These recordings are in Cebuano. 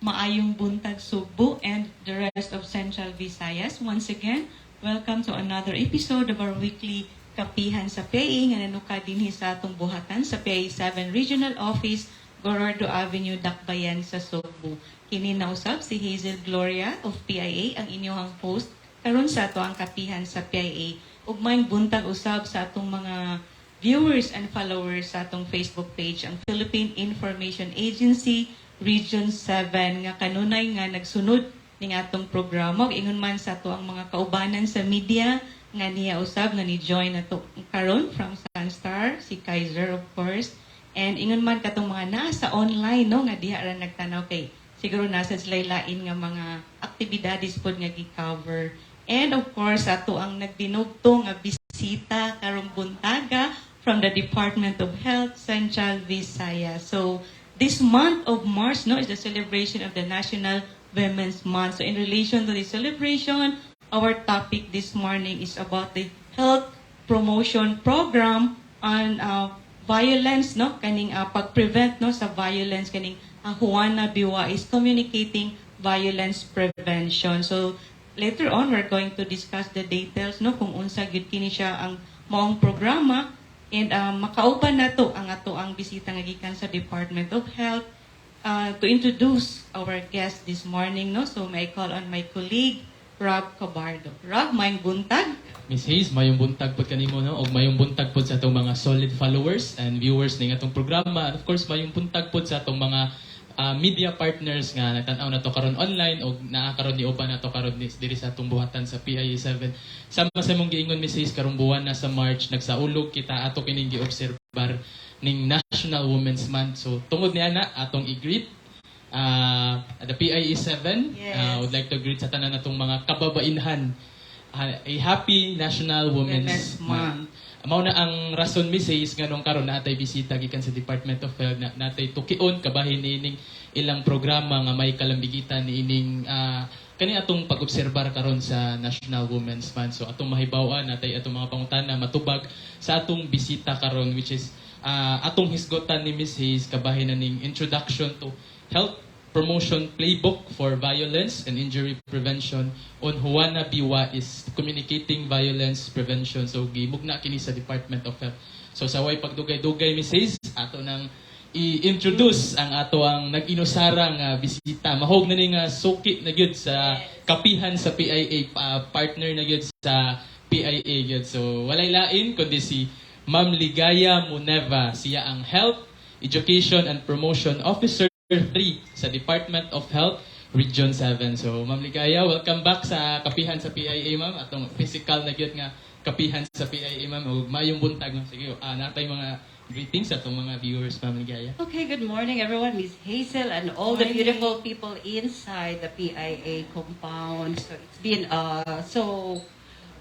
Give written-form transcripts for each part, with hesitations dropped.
Maayong buntag, Sugbo and the rest of Central Visayas. Once again, welcome to another episode of our weekly Kapihan sa PIA nga nanuka dinhi sa atong buhatan sa PIA 7 Regional Office, Gorordo Avenue, Dakbayan sa Sugbo. Kini nausab si Hazel Gloria of PIA, ang inyong host karon sa ato ang Kapihan sa PIA. Ug maayong buntag usab sa atong mga viewers and followers sa atong Facebook page, ang Philippine Information Agency Region 7, nga kanunay nga nagsunod ning atong programa, ug ingon man sa ato ang mga kaubanan sa media nga niya usab nga ni join nato karon from Sunstar, si Kaiser, of course, and ingon man katong mga nasa online, no, nga diha ra nagtanaw kay siguro nasa sila lain nga mga aktibidades pod nga gi-cover. And of course, ato ang nagdinugtong nga bisita karong buntaga from the Department of Health, Central Visayas. So this month of March, no, is the celebration of the National Women's Month. So in relation to the celebration, our topic this morning is about the health promotion program on violence, no, kaning pag-prevent, no, sa violence, kaning Juana B. Wais Communicating Violence Prevention. So later on, we're going to discuss the details, no, kung unsa gyud kini siya ang maong programa, and makauban nato ang ato ang bisita nga gikan sa Department of Health. To introduce our guest this morning, no, so may I call on my colleague Rob Cabardo. Rob, maayong buntag. Miss Hayes, mayong buntag pod kanimo, no, ug mayong buntag pod sa atong mga solid followers and viewers ning atong programa. And of course, mayong buntag pod sa atong mga media partners nga nagtan-aw nato karon online og naa karon ni uban nato karon ni diri sa atong buhatan sa PIA 7. Sama sa imong giingon, Miss Hayes, karong buwan na sa March nagsaulog kita, ato kining giobserbar ning National Women's Month. So tungod niya na atong i-greet the PIA 7 would like to greet sa tanan natong mga kababainhan a happy National Women's Women's Month. Mao na ang rason, Miss Hayes, nganong karon natay bisita gikan sa Department of Health na natay tukion kabahin niining ilang programa nga may kalambigitan niining kani atong pag-obserbar karon sa National Women's Month. So atong mahibaw-an, natay atong mga pangutana matubag sa atong bisita karon, which is atong hisgotan ni Miss Hayes kabahin na ning introduction to health promotion playbook for violence and injury prevention on Juana B. Wais Communicating Violence Prevention. So gimugna kini sa Department of Health. So sa way pagdugay-dugay, Miss Hayes, ato nang i-introduce ang ato ang nag-inusara nga bisita. Mahog na ni nga suki na gyud sa Kapihan sa PIA, partner na gyud sa PIA gyud. So walay lain kundi si Ma'am Ligaya Muneva. Siya ang Health Education and Promotion Officer 3 sa Department of Health Region 7. So, Ma'am Ligaya, welcome back sa Kapihan sa PIA, ma'am. Atong physical na gyud nga Kapihan sa PIA, ma'am. Ug maayong buntag, ma'am. Sige, natay mga greetings sa atong mga viewers, Ma'am Ligaya. Okay, good morning, everyone. Miss Hazel and all the Morning. Beautiful people inside the PIA compound. So it's been so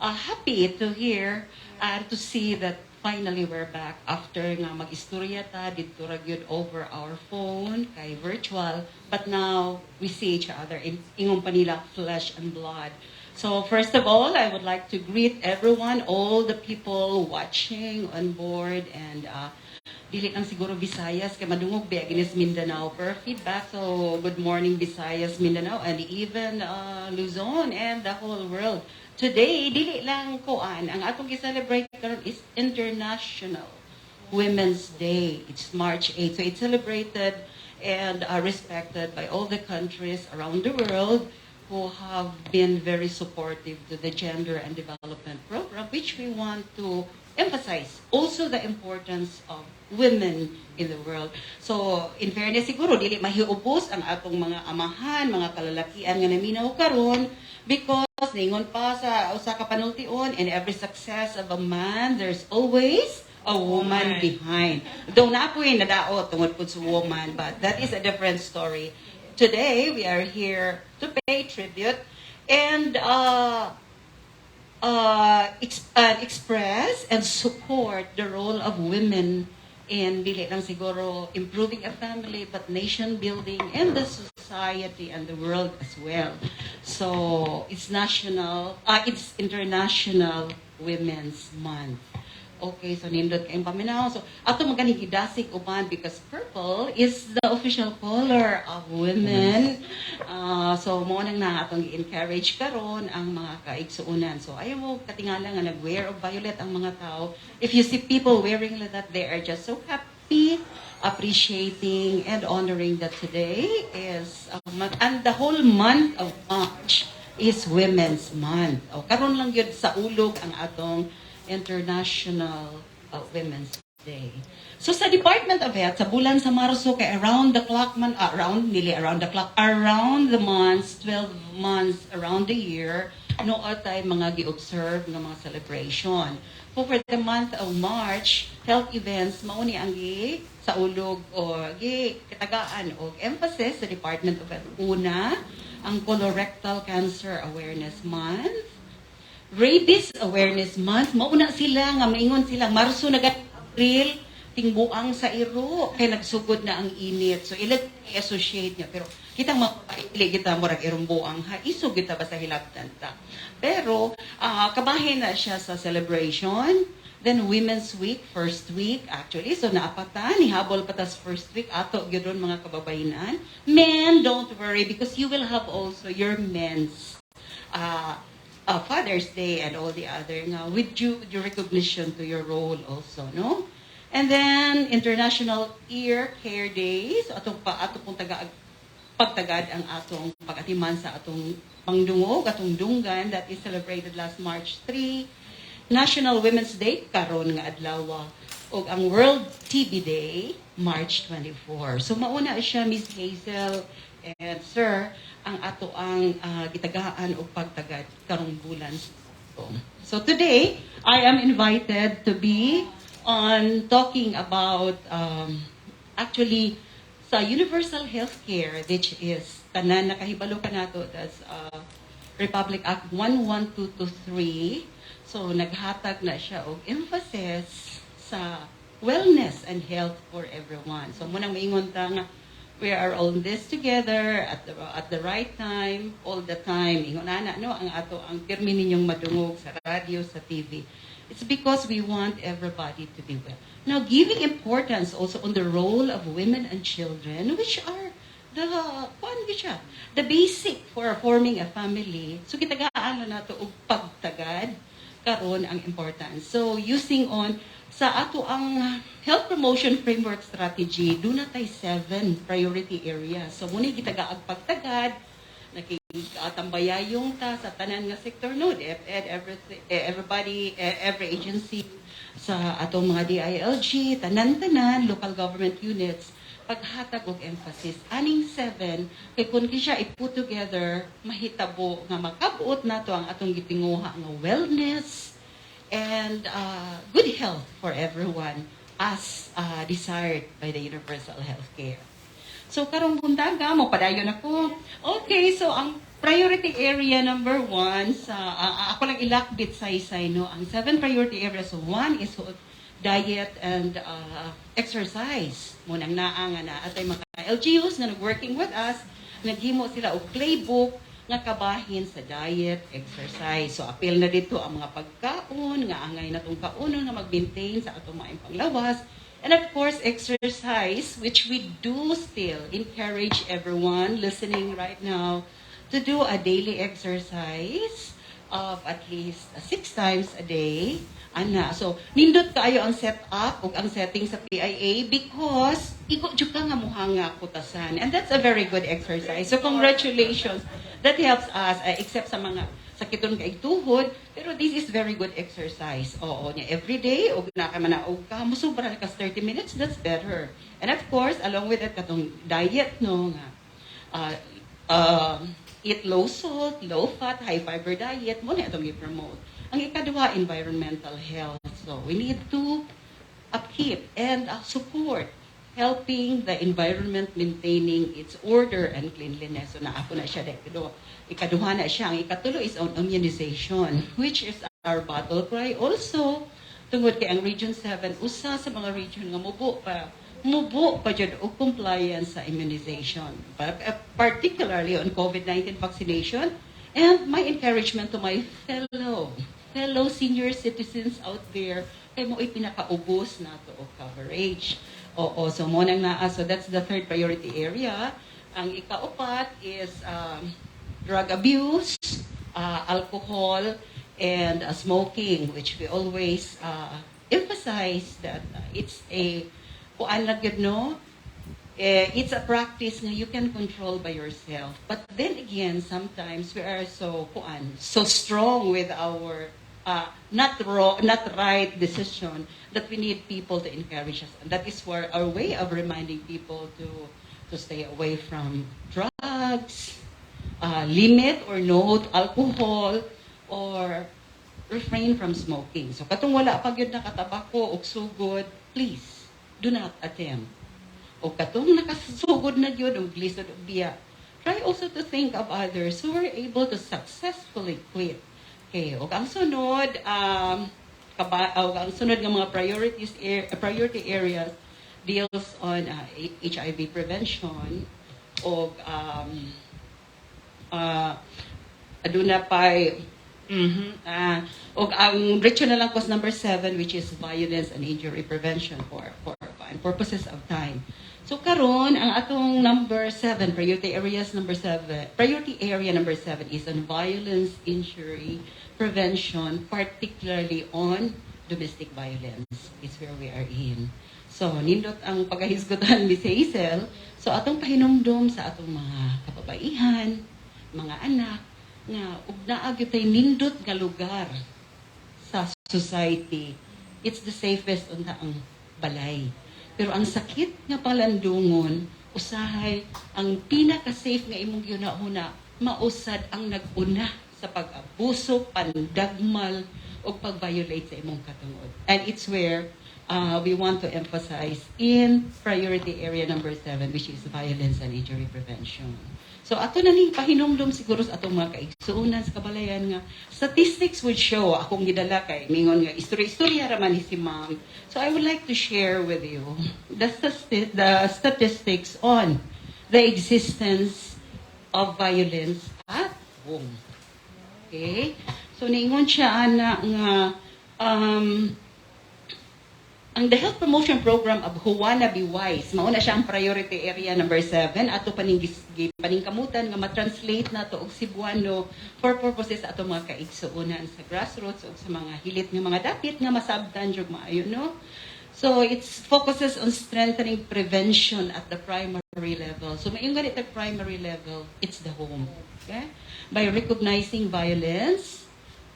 happy to hear and to see that finally we're back after nga mag-istorya ta didto ra gyud over our phone kay virtual, but now we see each other in, ingon pa nila, flesh and blood. So first of all, I would like to greet everyone, all the people watching on board, and dili lang siguro Visayas kay madungog ba ginis Mindanao per feedback. So good morning, Visayas, Mindanao, and even Luzon and the whole world. Today, dili lang kuan, ang atong gi-celebrate karon is International Women's Day. It's March 8. So it's celebrated and respected by all the countries around the world who have been very supportive to the gender and development program, which we want to emphasize also the importance of women in the world. So, in fairness siguro, dili mahiubos ang atong mga amahan, mga kalalakian nga naminaw karon because ningon pa sa usa ka panultion, in every success of a man, there's always a woman Woman. Behind. Though naa po'y nadaot tungod po sa woman, but that is a different story. Today, we are here to pay tribute and express and support the role of women in dili lang siguro improving a family but nation building and the society and the world as well. So it's International Women's Month. Okay, so nindot kayong paminaw. So ato man ganing gidasig uban because purple is the official color of women. So mao nang na atong gi-encourage karon ang mga kaigsuonan. So ayaw mo katingala nga nag-wear og violet ang mga tao. If you see people wearing like that, they are just so happy, appreciating and honoring that today is and the whole month of March is Women's Month. O karon lang gyud sa ulog ang atong International Women's Day. So sa Department of Health, sa bulan sa Marso, kay around the clock man, around, nili around the clock, around the months, 12 months around the year, naa tay mga gi-observe nga mga celebration. So for the month of March, health events, mao ni ang gi sa ulog o gi katagaan og emphasis sa Department of Health. Una, ang Colorectal Cancer Awareness Month, Rabies Awareness Month, mauna sila nga maingon sila Marso na April, tingbuang sa iro kay nagsugod na ang init. So ila i-associate niya, pero kitang mapaili kita murag irong buang ha, isog kita ba sa hilabtan ta. Pero kabahin na siya sa celebration. Then Women's Week, first week actually. So naapata, nihabol pa tas first week ato gyud ron, mga kababayenan. Men, don't worry because you will have also your men's Father's Day and all the other nga with due recognition to your role also, no? And then International Ear Care Day. So atong pa ato pong taga pagtagad ang atong pag-atiman sa atong pangdungog, atong dunggan that is celebrated last March 3. National Women's Day karon nga adlaw ug ang World TB Day, March 24. So mauna siya, Miss Hazel and Sir, ang ato ang gitagaan og pagtagad karong bulan. So today, I am invited to be on talking about actually sa universal healthcare, which is tanan nakahibalo kanato, that's Republic Act 11223. So naghatag na siya og emphasis sa wellness and health for everyone. So munang maingon ta nga we are all in this together at the right time, all the time. Ingon ana, no, ang ato ang pirmi ninyong madungog sa radio, sa TV. It's because we want everybody to be well. Now, giving importance also on the role of women and children, which are the kuan gyud siya, the basic for forming a family. So gitagaan na nato og pagtagad karon ang importance. So using on sa ato ang health promotion framework strategy, duna tay seven priority areas. So muna gitagaag pagtagad, nakitambayayong ta sa tanan nga sektor, no, DepEd, everything, everybody, every agency sa atong mga DILG, tanan-tanan local government units, paghatag og emphasis aning seven kay kun siya i-put together, mahitabo nga makabuot nato ang atong gitinguha nga wellness and good health for everyone as desired by the universal healthcare. So karong buntaga mo padayon ako. Okay, so ang priority area number one sa ako lang ilakbit saysay, no, ang seven priority areas. So one is diet and exercise. Munang naa nga na atay mga LGUs na nag-working with us, naghimo sila og playbook nga kabahin sa diet, exercise. So apil na dito ang mga pagkaon nga angay natong kaunon nga mag-maintain sa atong maayong panglawas. And of course, exercise, which we do still encourage everyone listening right now to do a daily exercise of at least six times a day. Ana, so nindot kaayo ang setup ug ang setting sa PIA because igo jud ka nga muhanga kutasan. And that's a very good exercise. So congratulations. That helps us except sa mga sakiton kay tuhod, pero this is very good exercise. Oo, niya every day ug na ka manaog ka, mosobra ka 30 minutes, that's better. And of course, along with it katong diet, no, nga eat low salt, low fat, high fiber diet mao na atong i-promote. Ang ikaduha, environmental health. So we need to upkeep and support helping the environment maintaining its order and cleanliness. So naa po na siya ikaduha. Ikaduha na siya. Ang ikatulo is on immunization, which is our battle cry also. Tungod kay ang Region 7, usa sa mga region nga mubo pa jud og compliance sa immunization, particularly on COVID-19 vaccination. And my encouragement to my fellow senior citizens out there, Kay mao pinakaubos nato og coverage. Oo, so mao nang naa. So that's the third priority area. Ang ikaupat is drug abuse, alcohol, and smoking, which we always emphasize that it's a kuan lang gyud, no? Eh, it's a practice nga you can control by yourself. But then again, sometimes we are so kuan, so strong with our not raw, not right decision that we need people to encourage us. And that is where our way of reminding people to stay away from drugs, limit or no to alcohol, or refrain from smoking. So katong wala pa gyud nakatabako og sugod, please do not attempt. O katong nakasugod na gyud og lisod og biya, try also to think of others who were able to successfully quit. Okay, ug ang sunod og ang sunod nga mga priority areas deals on HIV prevention og aduna pay og ang diretso na lang ko sa number 7, which is violence and injury prevention for purposes of time. So karon, ang atong number 7 priority areas, number 7, priority area number 7 is on violence injury prevention, particularly on domestic violence is where we are in. So nindot ang pagahisgutan, Miss Hazel. So atong pahinumdom sa atong mga kababaihan, mga anak, nga ug naa gyud tay nindot nga lugar sa society, it's the safest unta ang balay. Pero ang sakit nga palandungon, usahay ang pinaka-safe nga imong gihuna-huna, mausad ang nag-una sa pag-abuso, pandagmal o pag-violate sa imong katungod. And it's where we want to emphasize in priority area number 7, which is violence and injury prevention. So ato na ning pahinumdum siguro sa atong mga kaigsuonan sa kabalayan nga statistics would show, akong gidala kay mingon nga istorya-istorya ra man ni si ma'am. So I would like to share with you the statistics on the existence of violence at home. Okay? So niingon siya ana nga ang the Health Promotion Program of Juana B. Wise, mao na siya ang priority area number 7, ato paningkamutan nga ma-translate na to og Cebuano for purposes ato mga kaigsuonan sa grassroots ug sa mga hilit nga mga dapit nga masabtan jud maayo, no? So it focuses on strengthening prevention at the primary level. So maayong ganito, primary level, it's the home. Okay? By recognizing violence,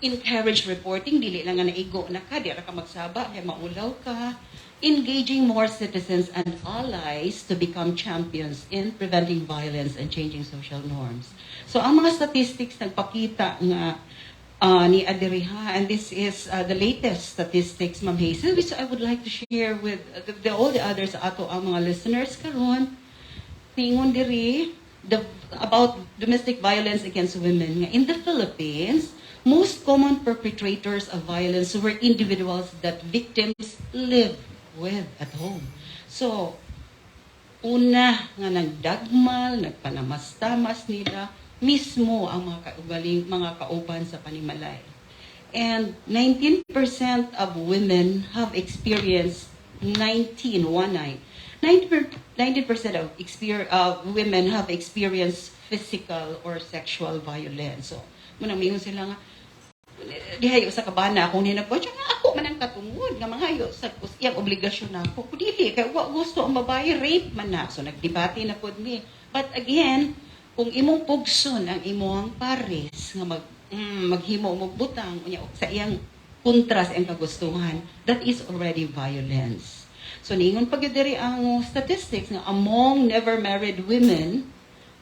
encourage reporting, dili lang nga naigo na ka, di ra ka magsaba, kay maulaw ka. Engaging more citizens and allies to become champions in preventing violence and changing social norms. So ang mga statistics nagpakita nga ni Adiriha, and this is the latest statistics, Ma'am Hazel, which I would like to share with all the others ato ang mga listeners karon. Tingon diri about domestic violence against women nga in the Philippines, most common perpetrators of violence were individuals that victims live with at home. So, una nga nagdagmal, nagpanamastamas nila, mismo ang mga kaugaling, mga kauban sa panimalay. And 19% of women have experienced 19, one nine, 19% of women have experienced physical or sexual violence. So, munang mingon sila nga, dihay usa ka bana akong ninagbo nga ako man ang katungod nga mangayo sa iyang obligasyon nako. Kung dili kay wa gusto ang babae, rape man na. So nagdebate na pod mi. But again, kung imong pugson ang imong pares nga maghimo og butang unya sa iyang kontra sa iyang kagustuhan, that is already violence. So niingon pa gyud diri ang statistics nga among never married women,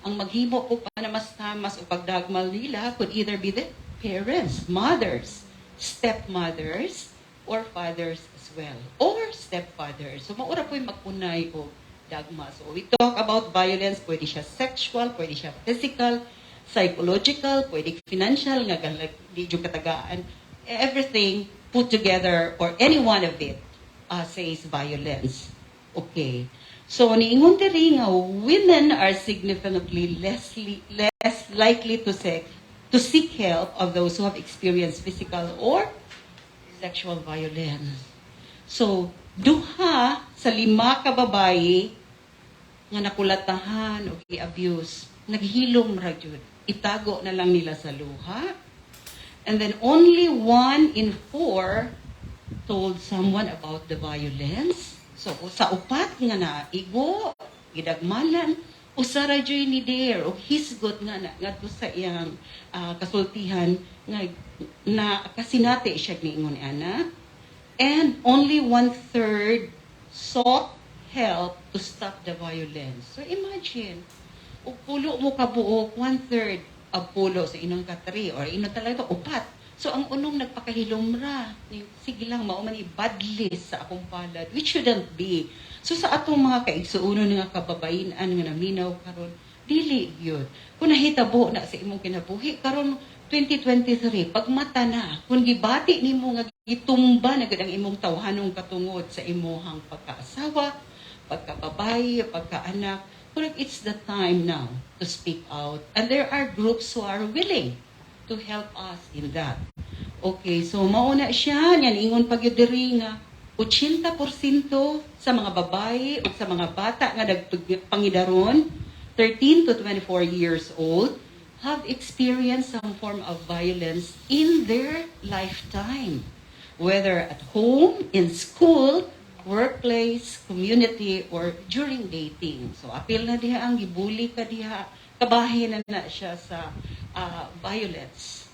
ang maghimo og panamastamas o pagdagmal nila could either be the parents, mothers, stepmothers, or fathers as well, or stepfathers. So mao ra po'y mag-unay og dagma. So we talk about violence, pwede siya sexual, pwede siya physical, psychological, pwede financial, nga di jud katagaan. Everything put together or any one of it says violence. Okay. So niingon diri nga women are significantly less likely to seek help of those who have experienced physical or sexual violence. So, 2 sa 5 ka babayi nga nakulatahan o gi-abuse, naghilom ra jud. Itago na lang nila sa luha. And then only one in four told someone about the violence. So sa upat nga naigo, gidagmanan, usa ra juy ni dare og hisgot nga na ngadto sa iyang kasultihan nga na kasinati siya niingon ana. And only one third sought help to stop the violence. So imagine, ug pulo mo kabuok, one third of pulo sa inong ka three or ino talaga upat. So ang unong nagpakahilom ra, sige lang, mao man ibadlis sa akong palad, which shouldn't be. So sa atong mga kaigsuonon nga kababayen-an nga naminaw karon, dili gyud. Kung nahitabo na sa imong kinabuhi karon 2023, pagmata na, kung gibati nimo nga gitumba na gud ang imong tawhanong katungod sa imuhang pagkaasawa, pagkababayi, pagkaanak, murag it's the time now to speak out. And there are groups who are willing to help us in that. Okay, so mauna siya, yan ingon pag diri nga 80% sa mga babae o sa mga bata nga nagpangidaron, 13 to 24 years old, have experienced some form of violence in their lifetime, whether at home, in school, workplace, community, or during dating. So, apil na diha ang gibuli ka diha, kabahin na na siya sa violence.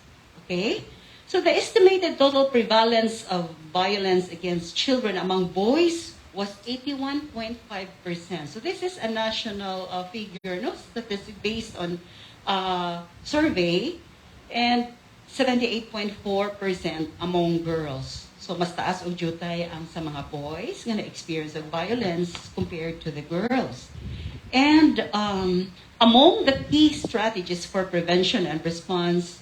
Okay? So, the estimated total prevalence of violence against children among boys was 81.5%. So, this is a national figure, no? Statistic based on survey, and 78.4% among girls. So mas taas og jutay ang sa mga boys nga na-experience og violence compared to the girls. And among the key strategies for prevention and response,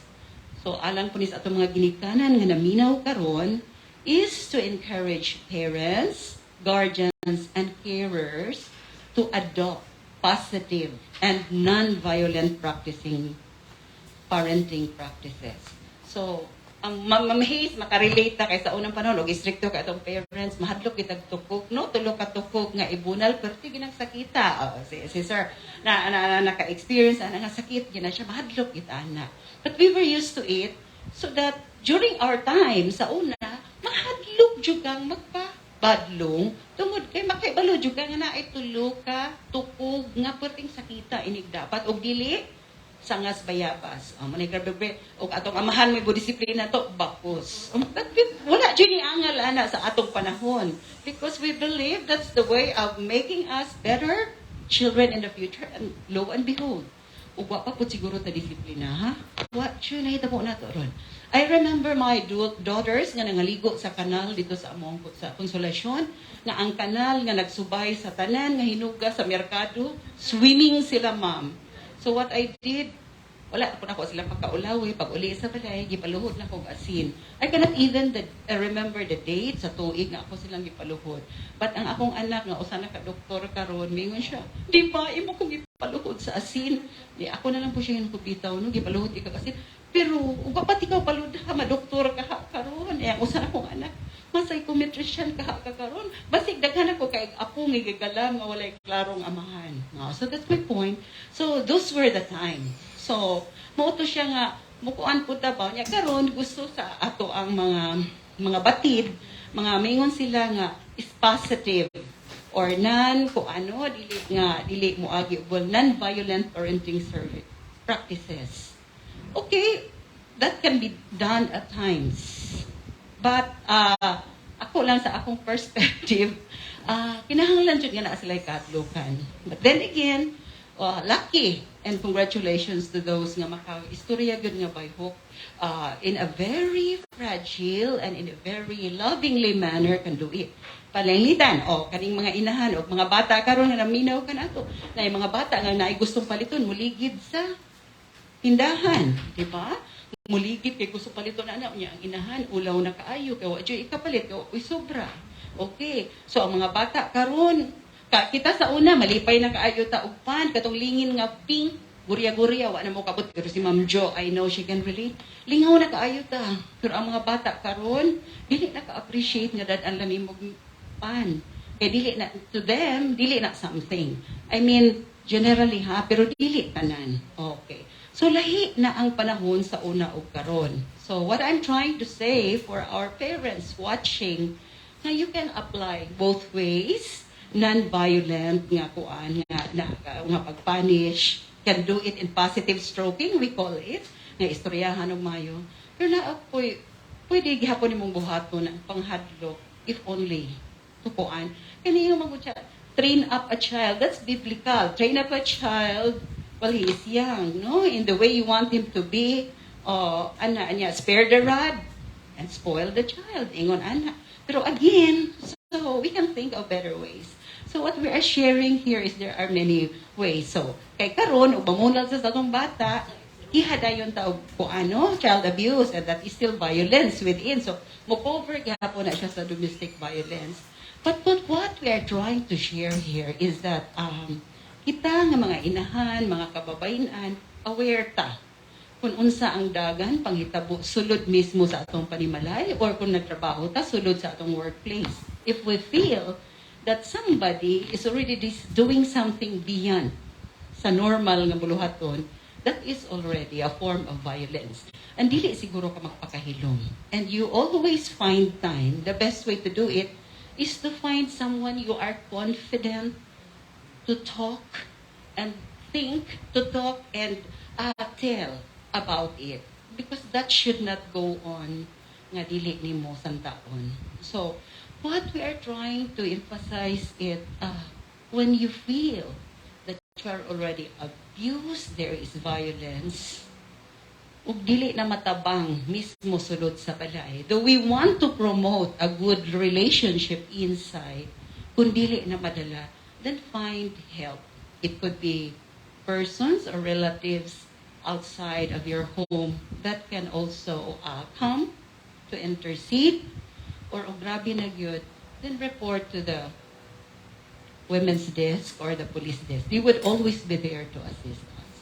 so alang po ni sa atong mga ginikanan nga naminaw karon, is to encourage parents, guardians, and carers to adopt positive and non-violent practicing parenting practices. So, ang Ma'am Hayes, makarelate ta kay sa unang panahon, og istrikto ka atong parents, mahadlok kitag tukog, no? Tulo ka tukog nga ibunal, pero ti ginang sakita. Oh, si sir, na naka-experience ana nga sakit, gina siya, mahadlok kita ana. But we were used to it, so that during our time, sa una, mahadlok jud kang magpa badlong tungod kay makaibalo jud ka nga naay tulo ka tukog nga perting sakita inig dapat og dili sangas bayabas. Oh, manay grabe og atong amahan may disiplina to bakos. But wala jud ni angal ana sa atong panahon because we believe that's the way of making us better children in the future, and lo and behold, ug wa pa pud siguro ta disiplina ha. Wa jud nahitabo na to ron. I remember my daughters nga nangaligo sa kanal dito sa among sa Konsolasyon, nga ang kanal nga nagsubay sa tanan nga hinuga sa merkado, swimming sila, ma'am. So what I did, wala po nako sila pagkaulawi, pag uli sa balay, gipaluhod na kog asin. I cannot even remember the date sa tuig nga ako silang gipaluhod. But ang akong anak nga usa na ka doktor karon, mingon siya, "Di ba imo kong gipaluhod sa asin?" Di ako na lang po siya bitaw no, gipaluhod ikaw asin. Pero ug pa ikaw palud ha, madoktor ka ha karon. Eh, ang usa na akong anak, mas psychometrician ka ha ka karon. Basig daghan ako kay apo nga gigalam nga walay klarong amahan. No, so that's my point. So those were the time. So mao to siya nga mukuan pud ta ba nya karon gusto sa ato ang mga batid, mga maingon sila nga is positive or non ko ano dili nga dili mo agi, well, non-violent parenting service practices. Okay, that can be done at times. But ako lang sa akong perspective, kinahanglan jud nga naa sila kahadlukan. But then again, lucky and congratulations to those nga maka-istorya gyud nga by hook in a very fragile and in a very lovingly manner can do it. Palanglitan, o kaning mga inahan o mga bata karon nga naminaw ka nato, na yung mga bata nga naay gustong paliton muligid sa tindahan, di ba? Muligid kay gusto paliton na anak niya, ang inahan ulaw na kaayo kay wa jud ikapalit kay uy sobra. Okay. So ang mga bata karon ka, kita sa una malipay na kaayo ta og pan katong lingin nga pink, gurya-gurya, wa na mo kabot, pero si Ma'am Jo, I know she can relate. Lingaw na kaayo ta. Pero ang mga bata karon dili na ka-appreciate nga dad-an lang nimo. Matakpan. Kay dili na to them, dili na something. I mean, generally ha, pero dili tanan. Okay. So lahi na ang panahon sa una ug karon. So what I'm trying to say for our parents watching, na you can apply both ways, non-violent nga kuan nga na, nga pagpunish, can do it in positive stroking, we call it, nga istoryahan og mayo. Pero naa poy pwede gihapon nimong buhaton ang panghadlok, if only to kuan. Kani yung mga train up a child, that's biblical. Train up a child while he is young, no? In the way you want him to be, ana niya, spare the rod and spoil the child. Ingon ana. Pero again, so we can think of better ways. So what we are sharing here is there are many ways. So, kay karon ug mamunal sa atong bata, ihadayon ta og kuano, child abuse, and that is still violence within. So, mo cover gihapon na siya sa domestic violence. But what we are trying to share here is that kita nga mga inahan, mga kababayen-an, aware ta kung unsa ang dagan panghitabo sulod mismo sa atong panimalay or kung nagtrabaho ta sulod sa atong workplace. If we feel that somebody is already doing something beyond sa normal nga buluhaton, that is already a form of violence. And dili siguro ka magpakahilom. And you always find time. The best way to do it is to find someone you are confident to talk and think, to talk and tell about it. Because that should not go on nga dili nimo santaon. So, what we are trying to emphasize it, when you feel that you are already abused, there is violence, ug dili na matabang mismo sulod sa balay. Though we want to promote a good relationship inside, kung dili na madala, then find help. It could be persons or relatives outside of your home that can also come to intercede, or oh, grabe na gyud, then report to the women's desk or the police desk. They would always be there to assist us.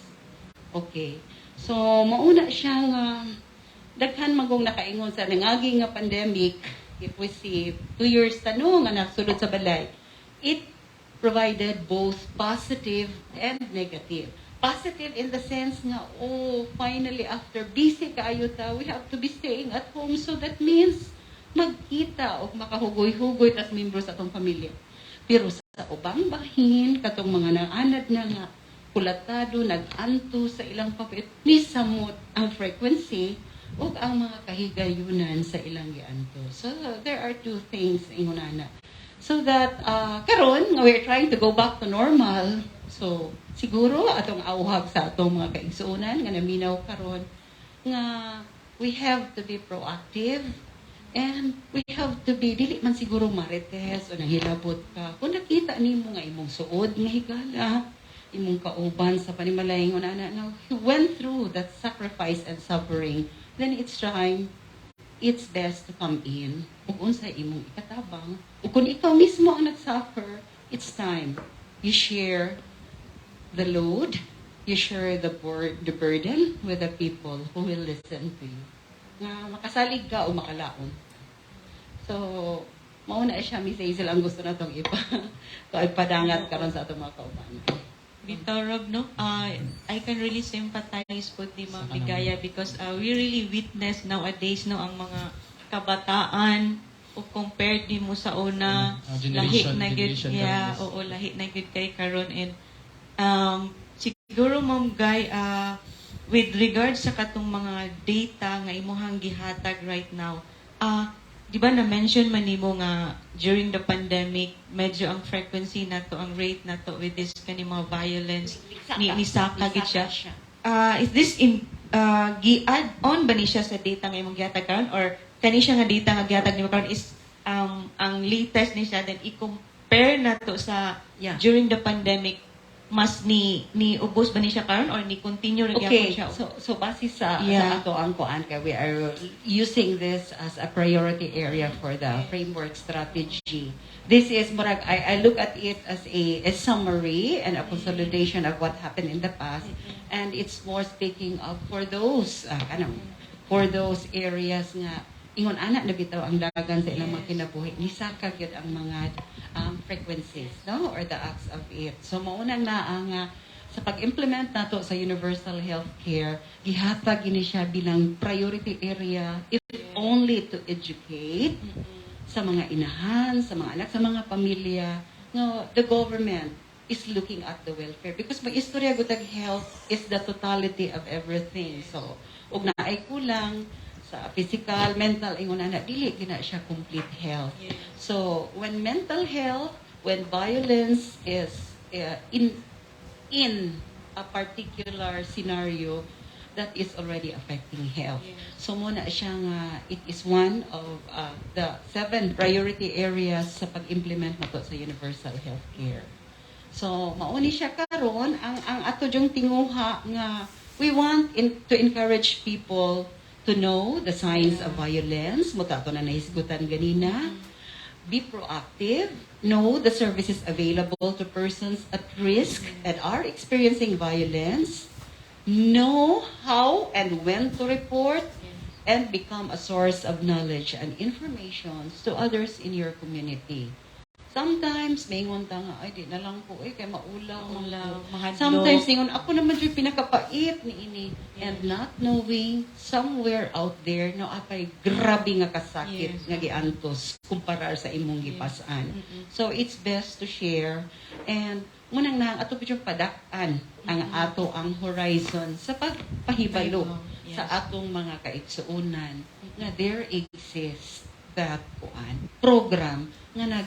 Okay. So, mauna siyang daghan magong nakaingon sa nangagi nga pandemic, if we see 2 years tanong nga nasulod sa balay, it provided both positive and negative. Positive in the sense nga, oh, finally after busy kaayo ta, we have to be staying at home. So that means magkita o makahugoy-hugoy tas membro sa atong pamilya. Pero sa ubang bahin, katong mga naanad na nga kulatado, nag-anto sa ilang papel, nisamot ang frequency ug ang mga kahigayunan sa ilang gianto. So there are two things ingon ana. So that karon nga we're trying to go back to normal. So siguro atong awhag sa atong mga kaigsuonan nga naminaw karon nga we have to be proactive and we have to be dili man siguro marites o nanghilabot ka. Kung nakita nimo nga imong suod nga higala, imong kauban sa panimalay nga ana na he went through that sacrifice and suffering, then it's time, it's best to come in ug unsa imong ikatabang. Ug kung ikaw mismo ang nag-suffer, it's time you share the load, you share the burden with the people who will listen to you nga makasalig ka o makalaon. So mauna siya, Miss Hazel, ang gusto natong ipa to ipadangat karon sa atong mga kauban. Bitaw, Rob, no? I can really sympathize po ni Ma'am Sa Ligaya because we really witness nowadays, no, ang mga kabataan o compared di mo sa una, lahi na gyud. Generation Yeah, karon is- oo, lahi na gyud kay karon. And siguro, Ma'am Guy, with regards sa katong mga data nga imuhang gihatag right now, di ba na-mention man nimo nga during the pandemic medyo ang frequency nato, ang rate nato with this kani mga violence ni saka gid siya. Is this in gi-add on ba ni siya sa data nga imong gihatag karon or kani siya nga data nga gihatag nimo karon is ang latest ni siya, then i-compare nato sa during the pandemic, mas ni ubos ba ni siya karon or ni continue ra gyapon siya? So base sa sa ato ang kuan kay we are using this as a priority area for the framework strategy. This is murag I look at it as a summary and a consolidation of what happened in the past, and it's more speaking of for those kanang for those areas nga Ingon ana na bitaw ang dagan sa ilang mga kinabuhi. Nisaka gyud ang mga frequencies, no, or the acts of it. So mauna na ang sa pag-implement nato sa universal healthcare, gihatag ini siya bilang priority area, if only to educate sa mga inahan, sa mga anak, sa mga pamilya, no, the government is looking at the welfare because mag-istorya gud tag health is the totality of everything. So, ug naay kulang sa physical, mental, ingon ana, dili gina siya complete health. So, when mental health, when violence is in a particular scenario, that is already affecting health. So mao na siya nga it is one of the seven priority areas sa pag-implement nato sa universal healthcare. So mao ni siya karon ang ato jung tinguha nga we want to encourage people to know the signs of violence, mao to ato na nahisgutan ganina, be proactive, know the services available to persons at risk and are experiencing violence, know how and when to report, and become a source of knowledge and information to others in your community. Sometimes, maingon ta nga, "Ay, di na lang ko, eh, kay maulaw man Maulaw, ko." mahadlok. Sometimes, ingon, ako naman yung pinakapait ni ini. And not knowing, somewhere out there, no, apay grabe nga kasakit nga giantos kumpara sa imong gipasan. So, it's best to share. And, mao nang na, ato yung padak-an ang ato ang horizon sa pagpahibalo sa atong mga kaigsuonan nga there exists that kuan program nga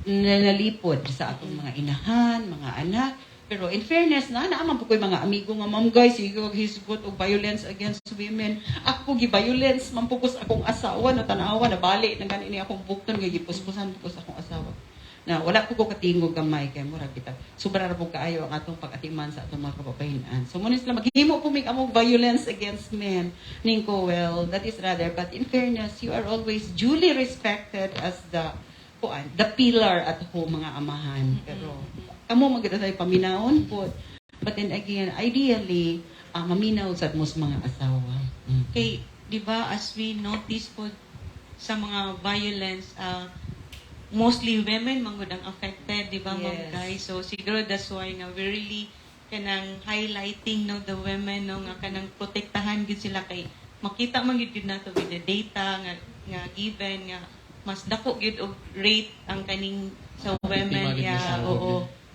nalipod sa atong mga inahan, mga anak. Pero in fairness na, naa man po ko'y mga amigo nga, "Ma'am guys, sige kag hisgot og violence against women. Ako gi-violence man po ko sa akong asawa, no tanawa, nabali na gani ni akong bukton nga gipuspusan po ko sa akong asawa." Na wala po ko katingog gamay kay murag kita. Sobra ra po kaayo ang atong pag-atiman sa atong mga kababayen-an. So mo ni sila maghimo po mig among violence against men. Ning ko, well, that is rather, but in fairness, you are always duly respected as the kuan, the pillar at home, mga amahan. Pero kamo maganda tayo paminawon po. But then again, ideally, maminaw sad mo sa mga asawa. Kay, di ba, as we notice po sa mga violence, mostly women manggod ang affected, di ba, ma'am Yes. guys? So, siguro that's why nga we really kanang highlighting, no, the women, no, nga kanang protektahan gid sila kay makita man gid gyud nato with the data nga given nga mas dako gyud og rate ang kaning sa women. Biktima gyud sa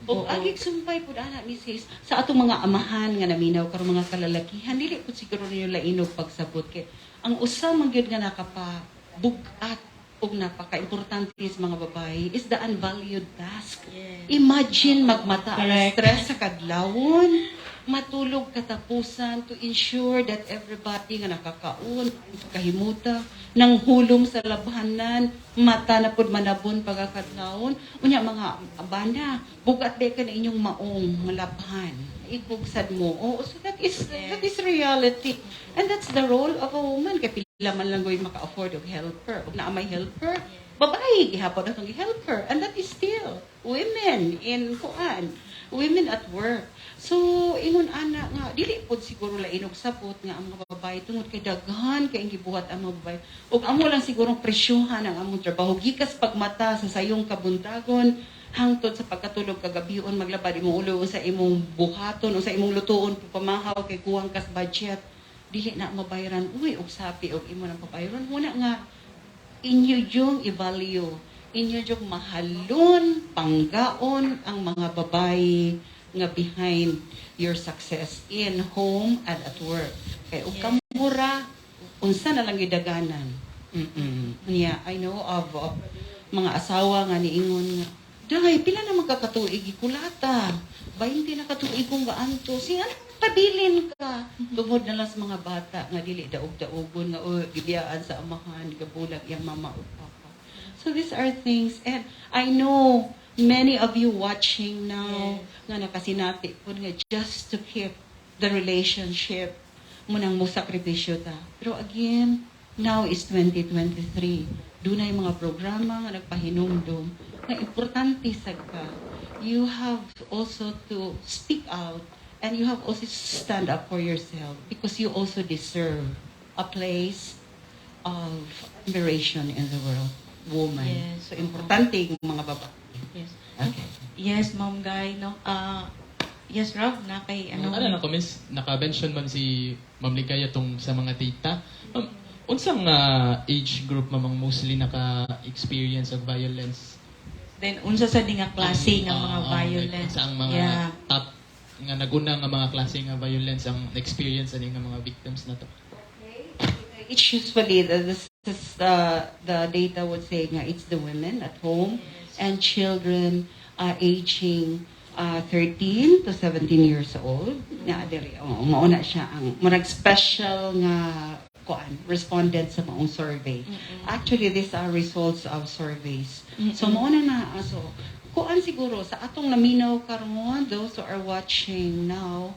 Og agig sumpay pud ana, Mrs. Sa atong mga amahan nga naminaw karon, mga kalalakihan, dili pud siguro ninyo lainog pagsabot kay ang usa man gyud nga nakapabug-at og napaka-importante sa mga babae is the unvalued task. Imagine magmata alas 3 sa kadlawon, matulog katapusan to ensure that everybody nga nakakaon, kahimuta, nang hulom sa labhanan, mata na pud manabon pagkakadlawon. Unya mga abana, bugat ba ka na inyong maong malabhan. Ikugsad mo. Oh, so that is reality. And that's the role of a woman kay pila man lang goy maka-afford og helper. Ug naa may helper, babae gihapon atong helper, and that is still women in kuan, women at work. So ingon ana nga dili pod siguro lainog sabot nga ang mga babae, tungod kay daghan kay gibuhat ang mga babae, ug amo lang siguro presyuhan ang among trabaho gikas pagmata sa sayong kabuntagon hangtod sa pagkatulog kagabion, maglabad imong ulo sa imong buhaton o sa imong lutuon, pamahaw kay kuwang kas budget, dili na mabayaran, uy, og sapi og imo nang pabayaran. Muna nga inyo yung i-value, inyo yung mahalon, panggaon ang mga babae nga behind your success in home and at work. Kay ug kamura, unsa na lang gidaganan. Niya, I know of mga asawa nga niingon nga, "Day, pila na magkakatuig gikulata? 20 na katuig kong gaanto. Sing ano, pabilin ka." Tungod na lang sa mga bata nga dili daog-daogon nga oh, gibiyaan sa amahan, gabulag iyang mama o papa. So these are things, and I know many of you watching now nga nakasinati po nga just to keep the relationship mao nang mo sakripisyo ta. Pero again, now is 2023. Dunay mga programa nga nagpahinumdum nga importante sad ka. You have also to speak out and you have also to stand up for yourself because you also deserve a place of admiration in the world, woman. So importante yung mga babae. Okay. Yes, Ma'am Guy, no? Ah, yes, Rob, na kay ano? Ano na ko, miss, naka-mention man si Ma'am Ligaya tong sa mga data. Ma'am, unsang age group, ma'am, ang mostly naka-experience of violence? Then unsa sa di nga klase nga mga like, violence? unsa ang mga top nga naguna nga mga klase nga violence ang experience ani nga mga victims na to? It's usually this is the data would say nga it's the women at home and children aging 13 to 17 years old. Nga diri, oh, mao na siya ang murag special nga kuan respondent sa maong survey. Actually, these are results of surveys. So mao na na so kuan siguro sa atong naminaw karon, those who are watching now,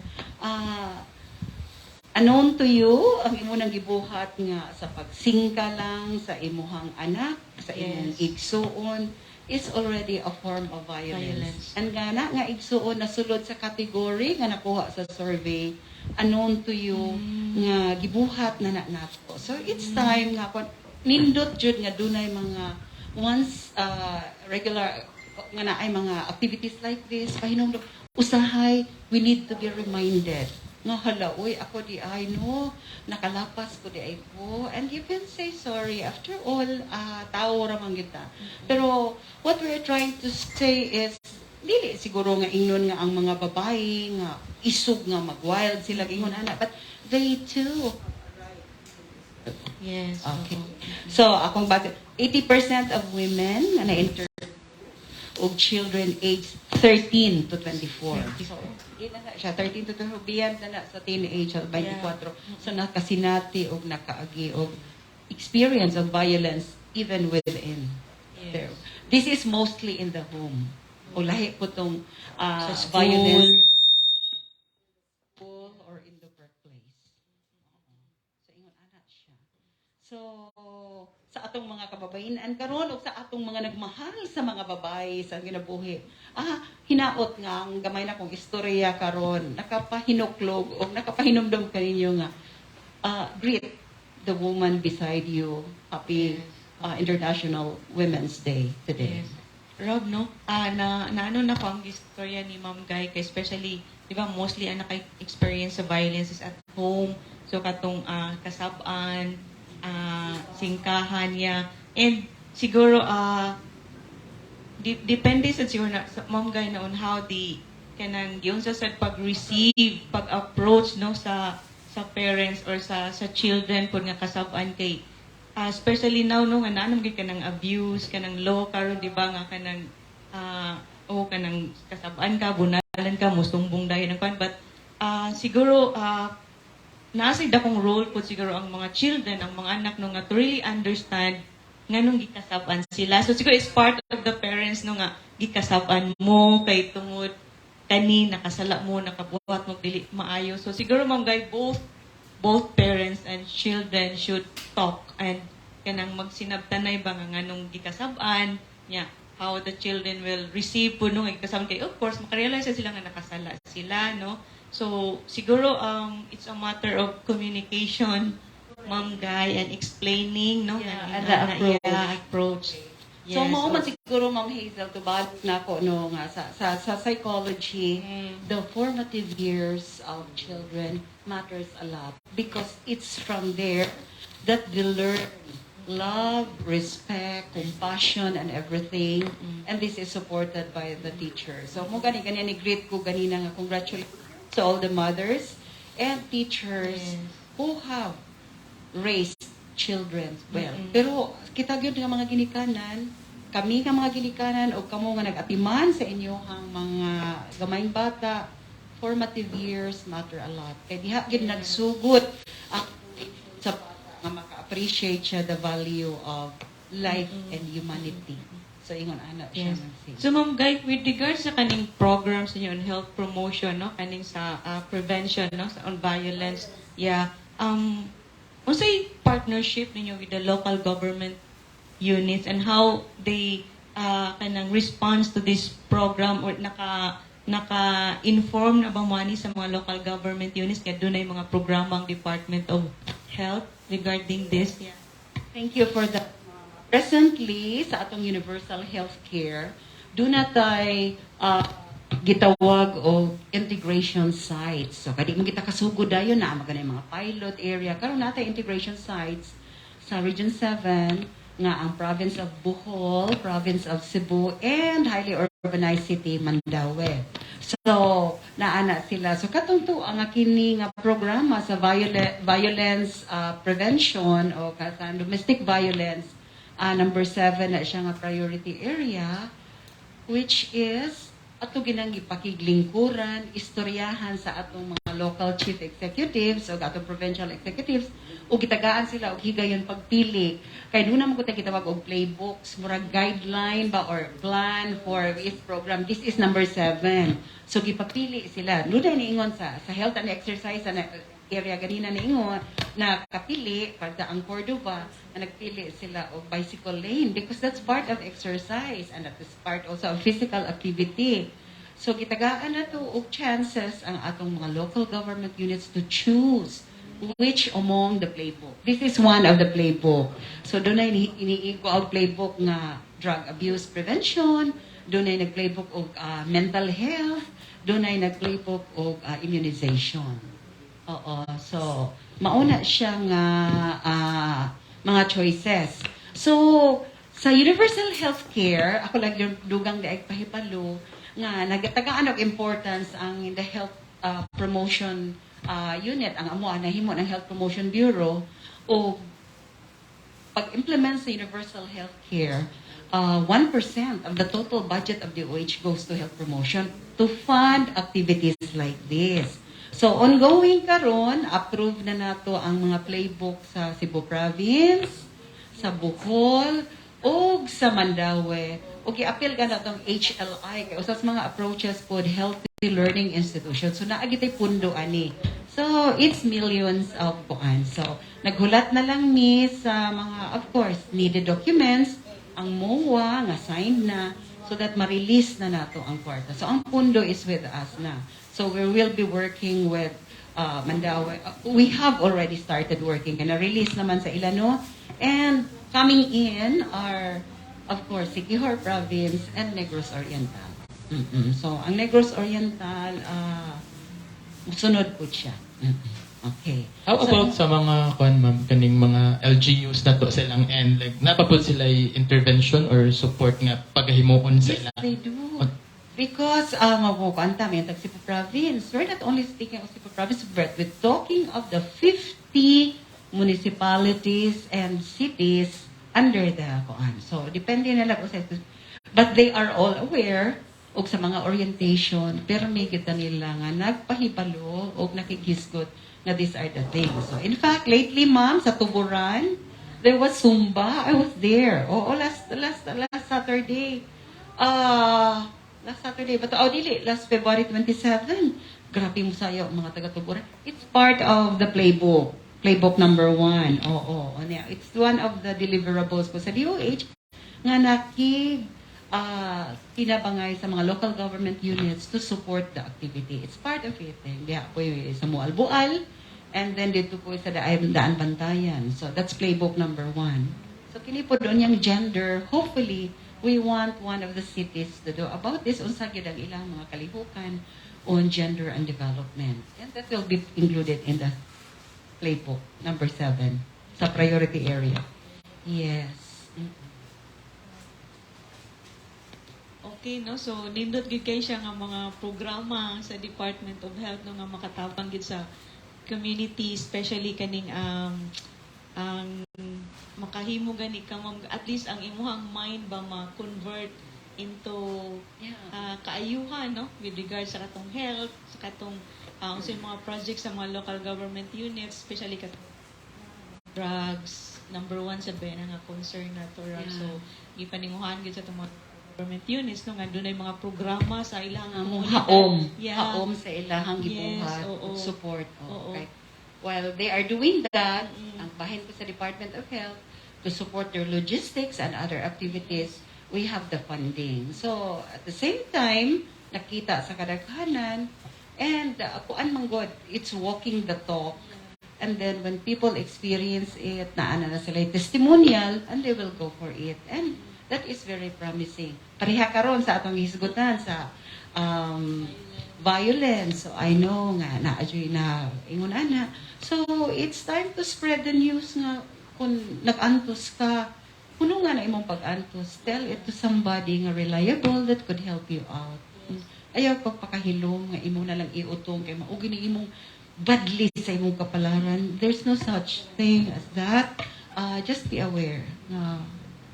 unknown to you ang imo nang gibuhat nga sa pagsingka lang sa imuhang anak, sa imong igsuon is already a form of violence. Violence. And nga na nga igsuon nasulod sa category nga nakuha sa survey, unknown to you nga gibuhat na na nato. So it's time nga kon nindot jud nga dunay mga once regular nga naay mga activities like this, pahinumdum usahay we need to be reminded nga, "Hala, uy, ako di ay, no, nakalapas ko di ay ko." And you can say sorry. After all, tao ra man kita. Pero what we're trying to say is dili siguro nga ingnon nga ang mga babae nga isog nga mag-wild sila, ingon ana, but they too. Okay. Oo. So, akong base, 80% of women na na-interview og children aged 13 to 24. So, di na na siya, 13 to 24, beyond na na sa teenage, 24. So, nakasinati og nakaagi og experience of violence even within there. This is mostly in the home. O lahi po tong Sa school. Violence in the school or in the workplace. So, ingon ana siya. So, sa atong mga kababayen karon ug sa atong mga nagmahal sa mga babae sa kinabuhi. Hinaot nga ang gamay na kong istorya karon nakapahinuklog o nakapahinumdom kaninyo nga greet the woman beside you. Happy International Women's Day today. Yes. Rob, no? Na ano na ko ang istorya ni Ma'am Guy, kay especially, di ba, mostly ang naka-experience sa violence is at home. So, katong kasab-an, singkahan niya. And siguro, depende sa siguro na, sa Ma'am Guy, na on how the kanang giunsa sa pag-receive, pag-approach, no, sa parents or sa children pud nga kasab-an kay especially now, no, nga naa gyud kanang abuse, kanang law karon, di ba, nga kanang o kanang kasab-an ka, bunalan ka, musumbong dayon ang kwan, but siguro naa sa dakong role po siguro ang mga children, ang mga anak, no, nga to really understand nganong gikasab-an sila. So siguro it's part of the parents, no, nga gikasab-an mo kay tungod kani nakasala mo, nakabuhat mo dili maayo. So siguro, Ma'am Guy, both parents and children should talk and kanang magsinabtanay ba nga nganong gikasab-an niya, how the children will receive po nung gikasab-an, kay of course makarealize na sila nga nakasala sila, no? So siguro it's a matter of communication, Ma'am Guy, and explaining, no? Yeah, nga and the approach. Yeah, approach. So mao man siguro, Ma'am Hazel, to balik na ako, no, nga sa psychology, the formative years of children matters a lot because it's from there that they learn love, respect, compassion, and everything. And this is supported by the teacher. So mao gani gani ni greet ko ganina nga congratulations to all the mothers and teachers who have raised children well. Pero kita gyud nga mga ginikanan, kami nga mga ginikanan o kamo nga nag-atiman sa inyong mga gamayng bata, formative years matter a lot. Kay diha gyud nagsugot ang sa bata nga maka-appreciate siya the value of life and humanity. So ingon ana siya. Ma'am Sis. So Ma'am Guy, with regards sa kaning programs ninyo on health promotion, no, kaning sa prevention, no, sa on violence, yeah, unsay partnership ninyo with the local government units and how they kanang response to this program or naka-inform na ba mo ani sa mga local government units nga dunay mga programa ang Department of Health regarding this? Yeah. Thank you for that. Presently, sa atong universal healthcare, duna tay gitawag og integration sites. So, kadi mo kita kasugod dayon na magana mga pilot area. Karon naa tay integration sites sa Region 7 nga ang province of Bohol, province of Cebu, and highly urbanized city Mandaue. So, naana sila. So, katong to ang kini nga programa sa violence prevention o sa domestic violence, number 7 na siya nga priority area, which is ato ginang gipakiglingkuran, istoryahan sa atong mga local chief executives o atong provincial executives o gitagaan sila og higayon pagpili kay duna man ko gitawag og playbooks, murag guideline ba or plan for each program. This is number 7, so gipapili sila. Duna niingon sa health and exercise na area ganina, niingon na kapili para ang Cordova na nagpili sila og bicycle lane because that's part of exercise and that is part also of physical activity. So gitagaan na to og chances ang atong mga local government units to choose which among the playbook. This is one of the playbook. So dunay iniigo og playbook nga drug abuse prevention, dunay nag-playbook og mental health, dunay nag-playbook og immunization. Oo. So, mauna siya nga mga choices. So, sa universal healthcare, ako lang yung dugang diay pahibalo nga nagtagaan og importance ang the health promotion unit, ang amo nahimo ng Health Promotion Bureau o pag-implement sa universal healthcare, 1% of the total budget of the DOH goes to health promotion to fund activities like this. So ongoing karon, approve na nato ang mga playbook sa Cebu Province, sa Bohol, ug sa Mandaue. Ug gi-appeal ka na tong HLI kay usa sa mga approaches pod healthy learning institution. So naa gitay pundo ani. So it's millions of kuan. So naghulat na lang mi sa mga, of course, needed documents, ang MOA nga signed na so that ma-release na nato ang kwarta. So ang pundo is with us na. So we will be working with Mandaue. We have already started working. Kaya na-release naman sa Ilano. And coming in are, of course, Siquijor Province and Negros Oriental. So, ang Negros Oriental, sunod po siya. Okay. How So, about sa mga kuan, ma'am, kaning mga LGUs na to silang and like naa pa pod sila intervention or support nga pagahimuon sa Yes, ila? They do. Because, mabukuan ta, may tag Cebu Province. We're not only speaking of Cebu Province, but we're talking of the 50 municipalities and cities under the kuan. So, depende na lang sa. But they are all aware og sa mga orientation, pero may kita nila nga nagpahibalo og nakikisgot nga these are the things. So, in fact, lately, ma'am, sa Tuburan, there was Zumba. I was there. Oo, last Saturday. Last Saturday ba to? Oh, dili, last February 27. Grabe mo sayo, mga taga-Tuburan. It's part of the playbook. Playbook number 1. Oo. Oh, it's one of the deliverables ko sa DOH nga nakig kinabangay sa mga local government units to support the activity. It's part of it. Eh. Diha po yung sa Moalboal, and then dito po sa Daan Bantayan. So that's playbook number 1. So kini po doon yung gender. Hopefully, we want one of the cities to do about this, unsa gyud ang ilang mga kalihukan on gender and development. And that will be included in the playbook number 7 sa priority area. Yes. Okay, no? So, nindot gyud kay siya nga mga programa sa Department of Health, no, nga makatabang gyud sa community, especially kaning ang makahimo gani ka, ma'am, at least ang imuhang mind ba ma-convert into kaayuhan, no, with regards sa katong health, sa katong sa mga projects sa mga local government units, especially katong drugs, number one sa ba nga concern na to. So gipaninguhan gyud sa atong mga government units, no, nga dunay mga programa sa ilang Ang komunidad. haom. Haom sa ilahang gibuhat, support. Oh, okay. While they are doing that, ang bahin ko sa Department of Health to support their logistics and other activities, we have the funding. So, at the same time, nakita sa kadaghanan, and kuan man god, it's walking the talk. And then when people experience it, naa na sila yung testimonial and they will go for it. And that is very promising. Pareha karon sa atong hisgutan sa violence. So I know nga naa juy na ingon ana. So it's time to spread the news nga kung nag-antos ka, kuno nga na imong pag-antos, tell it to somebody nga reliable that could help you out. Ayaw pagpakahilom nga imo na lang iutong kay mao gini imong badly sa imong kapalaran. There's no such thing as that. Just be aware nga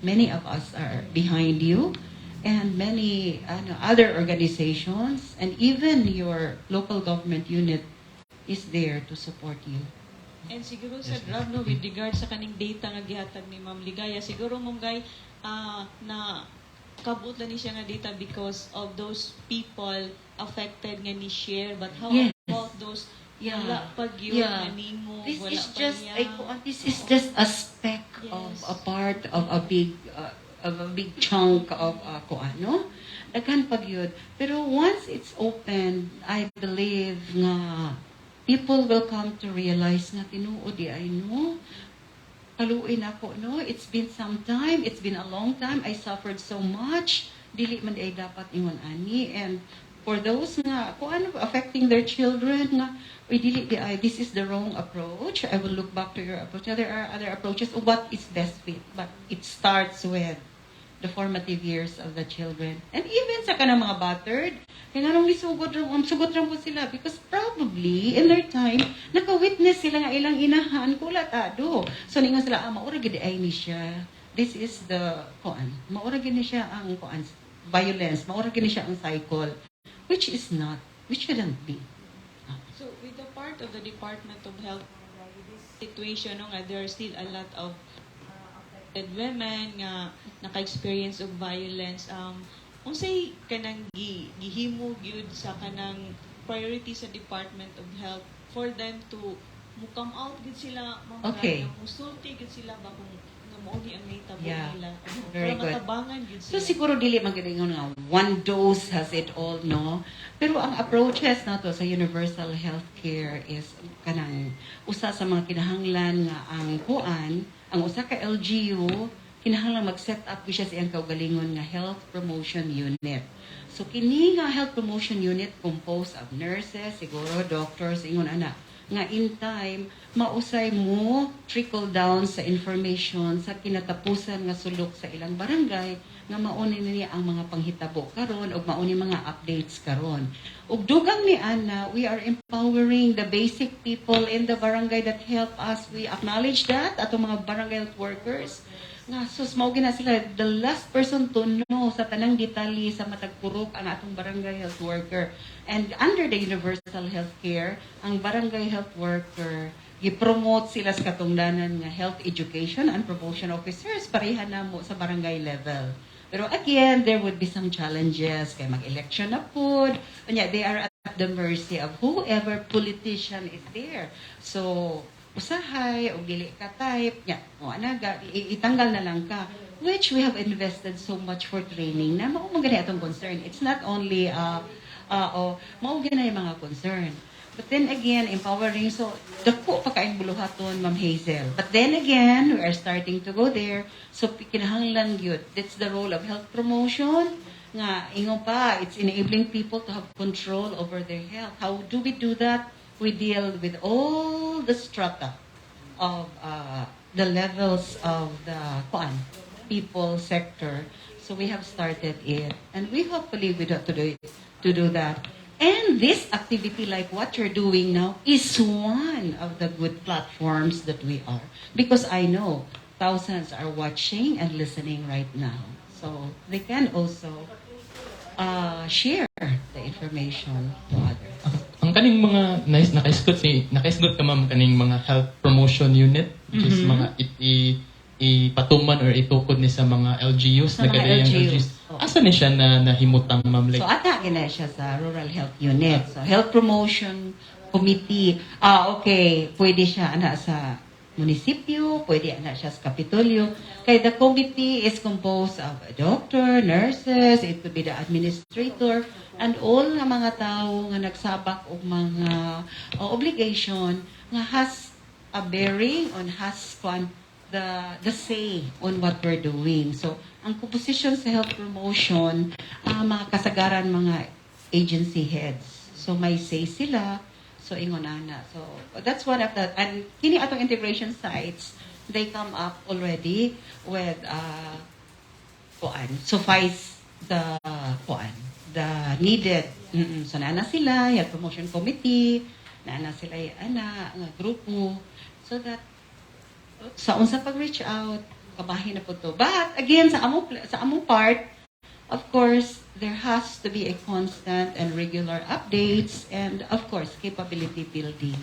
many of us are behind you and many ano, other organizations and even your local government unit is there to support you. And siguro sa Rob, no, with regard sa kaning data nga gihatag ni Ma'am Ligaya, siguro, Ma'am Gay, na kabut lang ni siya nga data because of those people affected nga ni share, but how about those wala pa gyud nga nimo, This wala is pa just niya? a, this is just a speck of a part of a big chunk of kuan, no? Daghan pa gyud. Pero once it's open, I believe nga people will come to realize nga tinuod diay, no? Kaluoy nako, no? It's been some time, it's been a long time. I suffered so much. Dili man ay dapat ingon ani. And for those nga kung ano affecting their children nga, "Uy, dili diay, this is the wrong approach. I will look back to your approach." Now, there are other approaches of what is best fit, but it starts with the formative years of the children. And even sa kanang mga battered, kaya nga nung nisugod ra, sugot ra po sila because probably in their time, naka-witness sila nga ilang inahan, kulatado. So ningon sila, "Ah, mao ra gid ay ni siya. This is the kuan. Mao ra gid ni siya ang kuan, violence, mao ra gid ni siya ang cycle," which is not, which shouldn't be. So with the part of the Department of Health, with this situation, no, nga there are still a lot of affected women nga naka-experience of violence, unsay kanang gihimo gyud sa kanang priority sa Department of Health for them to mo come out gud sila, Ma'am, nga musulti gud sila ba kung nga mao ni ang nahitabo nila? Oo, Very para good. matabangan gyud So sila. Siguro dili man gid nga one dose has it all, no? Pero ang approaches nato sa universal healthcare is kanang usa sa mga kinahanglan nga ang kuan, ang usa ka LGU kinahanglan mag-set up gyud siya sa iyang kaugalingon nga health promotion unit. So kini nga health promotion unit composed of nurses, siguro doctors, ingon ana nga in time mausay mo trickle down sa information sa kinatapusan nga sulok sa ilang barangay nga mauni niya ang mga panghitabo karon ug mauni mga updates karon. Ug dugang ni ana, we are empowering the basic people in the barangay that help us. We acknowledge that atong mga barangay health workers nga sus, mao gina sila the last person to know sa tanang detalye sa matag purok ang atong barangay health worker. And under the universal health care, ang barangay health worker gi-promote sila sa katungdanan nga health education and promotion officers, pareha na mo sa barangay level. Pero again, there would be some challenges kay mag-election na pud. Unya, they are at the mercy of whoever politician is there. So usahay o dili ka type nya o anaga itanggal na lang ka, which we have invested so much for training na mao man gani atong concern. It's not only o mao gani yung mga concern. But then again, empowering, so dako pa kaayong buluhaton, Ma'am Hazel. But then again, we are starting to go there. So kinahanglan gyud, that's the role of health promotion nga ingon pa, it's enabling people to have control over their health. How do we do that? We deal with all the strata of the levels of the kuan, people sector. So we have started it, and we hopefully we have to do that. And this activity, like what you're doing now, is one of the good platforms that we are. Because I know thousands are watching and listening right now. So they can also share the information to others. Ang kaning mga nice nakaisgot si nakaisgot ka, ma'am, kaning mga health promotion unit, which is mga ipatuman or itukod ni sa mga LGUs Sa mga nagadayang LGUs. LGUs. Oo. Asa ni siya na nahimutang, ma'am, like So ata gina siya sa Rural Health Unit. So Health Promotion Committee. Ah, okay, pwede siya ana sa munisipyo, pwede ana siya sa Kapitolyo. Kay the committee is composed of a doctor, nurses, it could be the administrator, and all nga mga tao nga nagsabak og mga obligation nga has a bearing on, has kwan the say on what we're doing. So, ang composition sa health promotion, mga kasagaran mga agency heads. So, may say sila. So, ingon ana. So, that's one of the, and kini atong integration sites, they come up already with, kuan, suffice the, kuan, the needed. So, naa na sila, health promotion committee, naa na sila ana, nga grupo, so that sa unsa pag-reach out, kabahin na pud to. But again, sa among part, of course, there has to be a constant and regular updates and, of course, capability building.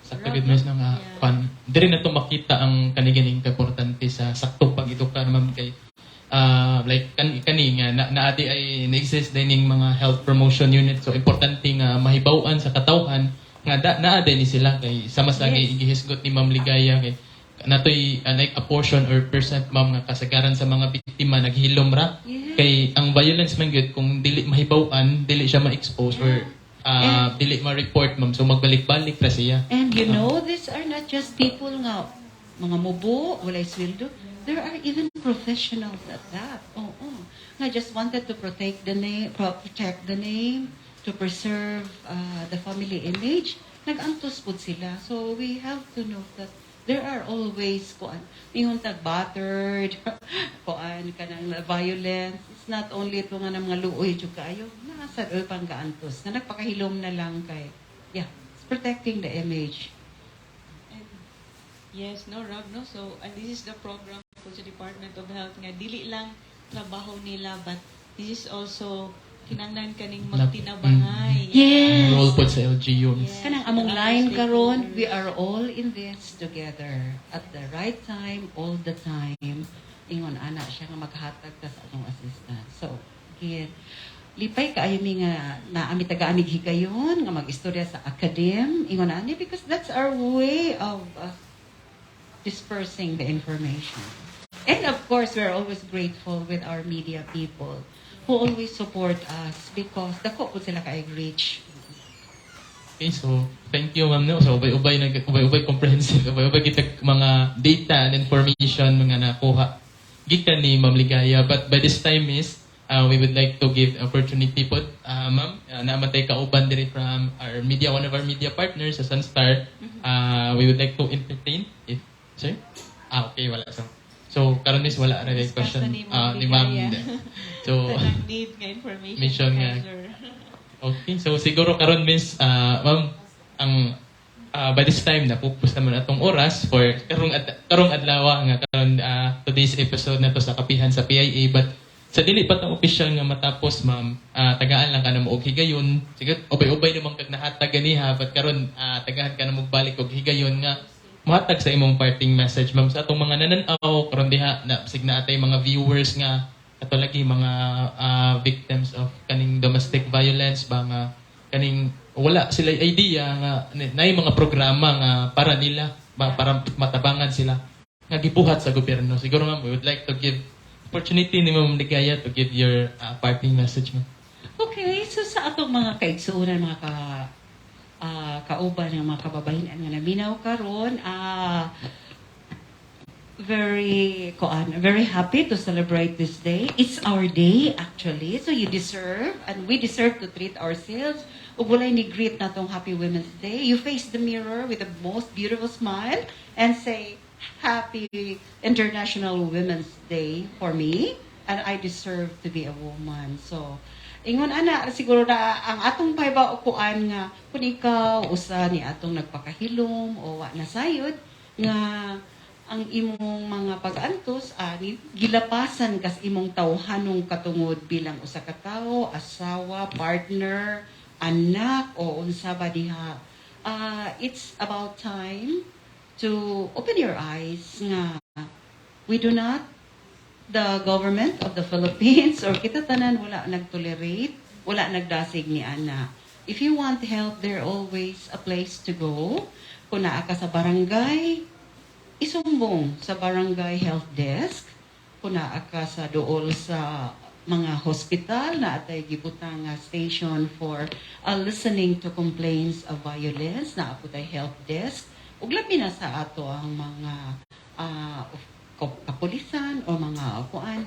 Sakto gid, miss, nga pan diri na to makita ang kaniganing kaimportante sa saktong pag-edukar, ma'am, kay like kani nga na, naadi ay na-exist din ning mga health promotion unit, so importante nga mahibaw-an sa katawhan nga naa din ni sila kay sama sa gihisgot ni Ma'am Ligaya kay natoy like a portion or percent, ma'am, nga kasagaran sa mga biktima naghilom ra kay ang violence man gyud, kung dili mahibaw-an, dili siya ma-expose or dili ma-report, ma'am, so magbalik-balik ra siya. And these are not just people nga mga mubo, walay sweldo. There are even professionals at that. Oo. Nga just wanted to protect the name, to preserve the family image. Nag-antos pud sila. So we have to note that there are always kuan, ingon tag battered, kuan kanang violence. It's not only ito nga ng mga luoy jud kaayo, naa sad oy pang gaantos nga nagpakahilom na lang kay, yeah, it's protecting the image. And yes, no, Rob, no? So, and this is the program po sa Department of Health nga dili lang trabaho nila, but this is also kinanglan kaning magtinabangay. Yes. Ang role po sa LGU. Yes. Kanang among Other line karon, stakeholders. We are all in this together at the right time, all the time. Ingon ana siya nga maghatag ta sa atong assistance. So, again, lipay kaayo mi nga naa mi tagaan mig higayon nga mag-istorya sa academe ingon ani because that's our way of dispersing the information. And of course, we're always grateful with our media people who always support us because dako po sila kay reach. Okay, so thank you, ma'am, no. So ubay-ubay nag ubay-ubay comprehensive, ubay-ubay kita mga data and information mga nakuha gikan ni Ma'am Ligaya. But by this time is we would like to give opportunity po, ma'am, naa man tay kauban diri from our media, one of our media partners sa Sunstar. We would like to entertain if, sir? Ah, okay, wala. So karon is wala ra Discuss question na ni Ma'am ni Ma'am. Ligaya. So Tanang need nga information. Mission nga. Sir. Okay, so siguro karon, miss, ma'am, ang by this time napupos naman atong oras for karong adlaw nga karon, today's episode na to sa Kapihan sa PIA, but sa dili pa ta official nga matapos, ma'am, tagaan lang ka na mo og higayon. Siguro ubay-ubay naman kag nahatag ganiha, but karon tagaan ka na mo balik og higayon nga mohatag sa imong parting message, ma'am, sa atong mga nanan-aw karon diha na sig naa tay mga viewers nga kato lagi mga victims of kaning domestic violence ba nga kaning wala sila idea nga naay mga programa nga para nila ba, para matabangan sila nga gibuhat sa gobyerno. Siguro, ma'am, we would like to give opportunity ni Ma'am Ligaya to give your parting message, ma'am. Okay, so sa atong mga kaigsuonan, mga kauban ng mga kababayen nga naminaw karon, very koan, very happy to celebrate this day. It's our day, actually. So you deserve and we deserve to treat ourselves. Ug walay ni greet natong Happy Women's Day. You face the mirror with the most beautiful smile and say, "Happy International Women's Day for me, and I deserve to be a woman." So ingon ana siguro na ang atong pahibaw kuan nga kung ikaw usa ni atong nagpakahilom o wa na sayod nga ang imong mga pag-antos ani gilapasan kas imong tawhanong katungod bilang usa ka tawo, asawa, partner, anak o unsa ba diha. It's about time to open your eyes nga we do not, the government of the Philippines or kita tanan, wala nagtolerate, wala nagdasig ni ana. If you want help, there always a place to go. Kung naa ka sa barangay, isumbong sa barangay health desk. Kung naa ka sa duol sa mga hospital, naa tay gibutang nga station for listening to complaints of violence, naa po tay help desk. Ug labi na sa ato ang mga kapulisan o mga kuan,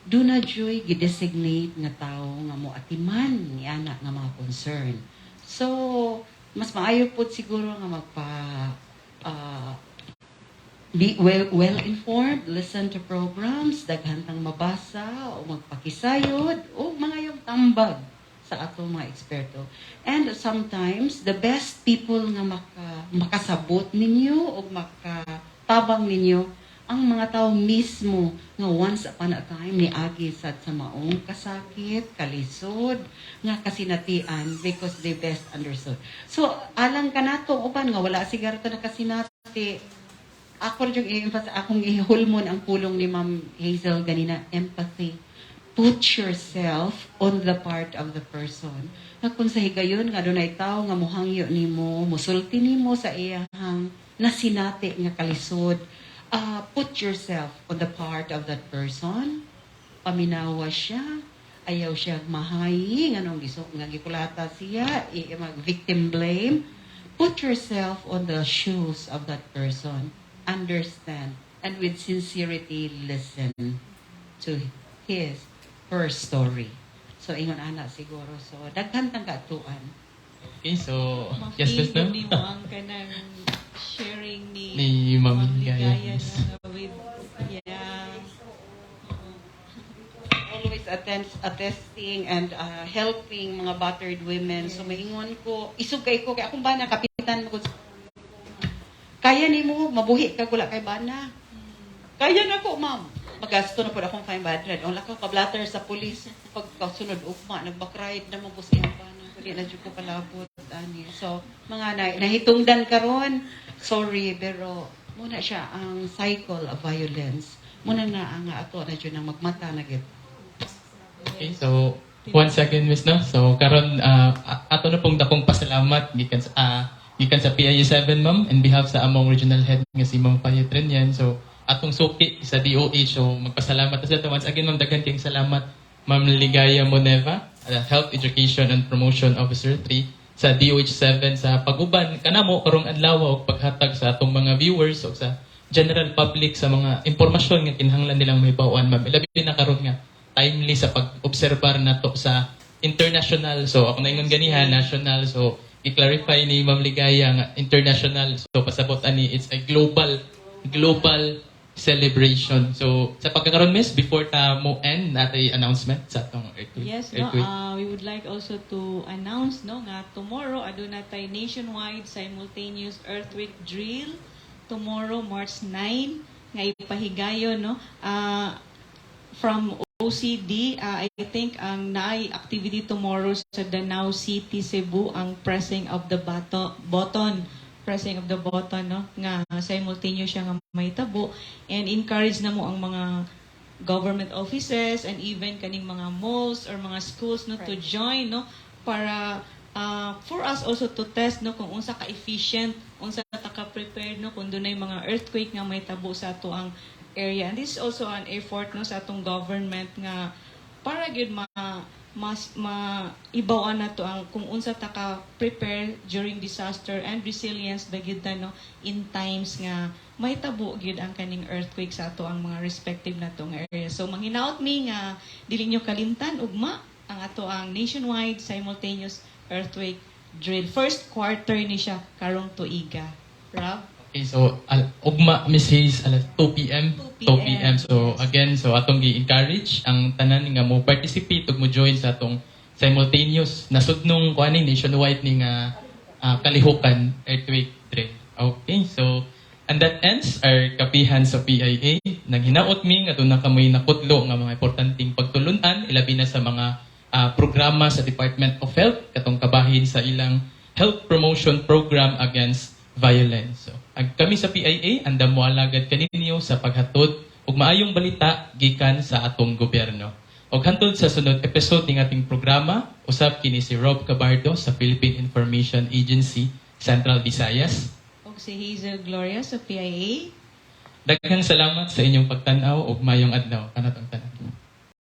duna juy gi-designate nga tawo nga mo atiman niana nga mga concern. So mas maayo pod siguro nga magpa be well informed, listen to programs, daghan tang mabasa o magpakisayod o mga yung tambag sa atong mga eksperto. And sometimes the best people nga makasabot ninyo o makatabang ninyo ang mga tao mismo nga once upon a time niagi sad sa maong kasakit, kalisod, nga kasinatian because they best understood. So, alang kanato uban nga wala siguro to nakasinati, ako rin yung i-emphasize, akong ihulmon ang pulong ni Ma'am Hazel ganina, empathy. Put yourself on the part of the person. Nga kung sa higayon nga dunay tawo nga muhangyo nimo, musulti nimo sa iyahang nasinati nga kalisod, put yourself on the part of that person. Paminawa siya, ayaw siya mahayi, anong giso, nga gikulata siya, mag victim blame. Put yourself on the shoes of that person. Understand and with sincerity listen to his her story. So ingon ana siguro. So daghan tang kaatuan. Okay, so yes, Ma-feel Miss, no? ni mo ang kanang sharing ni Ni Ma'am Ligaya, Ligaya, yes. no, with, yeah. Always attend attesting and helping mga battered women. So maingon ko, isog kay ko kay akong bana, kapitan mo ko. Kaya nimo mabuhi ka wala kay bana. Kaya na ko, ma'am. Magasto na pud akong 500. Ang lakaw ka blatter sa pulis pagkasunod ugma, nagback-ride na mo ko sa iyang bana. Dili na jud ko palabot ani. So mga nahitungdan karon, sorry, pero muna siya ang cycle of violence. Muna na ang ato na jud ang magmata na gid. Okay, so one second, Miss, no? So karon ato na pong dakong pasalamat gikan sa PIA 7, ma'am, in behalf sa among regional head nga si Ma'am Payet Renyan. So atong suki sa DOH, so magpasalamat ta sa once again, ma'am, daghan kayong salamat, Ma'am Ligaya Moneva, Health Education and Promotion Officer 3 sa DOH 7 sa pag-uban kanamo karong adlaw ug paghatag sa atong mga viewers ug sa general public sa mga impormasyon nga kinahanglan nilang mahibaw-an, ma'am. Labi na karon nga timely sa pag-obserbar nato sa international. So ako naingon ganiha national. So i-clarify ni Ma'am Ligaya nga international. So pasabot ani it's a global global celebration. So sa pagkakaroon, Miss, before ta mo end, natay announcement sa atong earthquake. Yes, no, Earthquake. We would like also to announce, no, nga tomorrow aduna tay nationwide simultaneous earthquake drill tomorrow, March 9, nga ipahigayon, no, from OCD. I think ang naay activity tomorrow sa Danao City, Cebu, ang pressing of the button, pressing of the button, no, nga simultaneous siya nga mahitabo, and encourage na mo ang mga government offices and even kaning mga malls or mga schools, no, to join, no, para for us also to test, no, kung unsa ka efficient, unsa ta ka prepared, no, kung dunay mga earthquake nga mahitabo sa ato ang area. And this is also an effort, no, sa atong government nga para gyud ma mas maibaw-an nato ang kung unsa ta ka prepare during disaster and resilience ba gyud ta, no, in times nga mahitabo gyud ang kaning earthquake sa ato ang mga respective nato nga area. So manghinaot mi nga dili nyo kalimtan ugma ang ato ang nationwide simultaneous earthquake drill. First quarter ni siya karong tuiga. Rob? Okay, so ugma, Miss Hayes, alas 2 p.m. 2 2 p.m. p.m. So again, so atong gi-encourage ang tanan nga mo participate ug mo join sa atong simultaneous nasudnong kuan ni nationwide ni nga kalihukan earthquake drill. Okay, so and that ends our Kapihan sa PIA. Naghinaot mi nga duna kamoy nakutlo nga mga importanteng pagtulunan, ilabi na sa mga programa sa Department of Health katong kabahin sa ilang health promotion program against violence. So, ag kami sa PIA andam mo alagad kaninyo sa paghatod og maayong balita gikan sa atong gobyerno. Og hantod sa sunod episode ning ating programa, usab kini si Rob Cabardo sa Philippine Information Agency, Central Visayas. Og si Hazel Gloria sa PIA. Daghang salamat sa inyong pagtan-aw ug maayong adlaw kanatong tanan.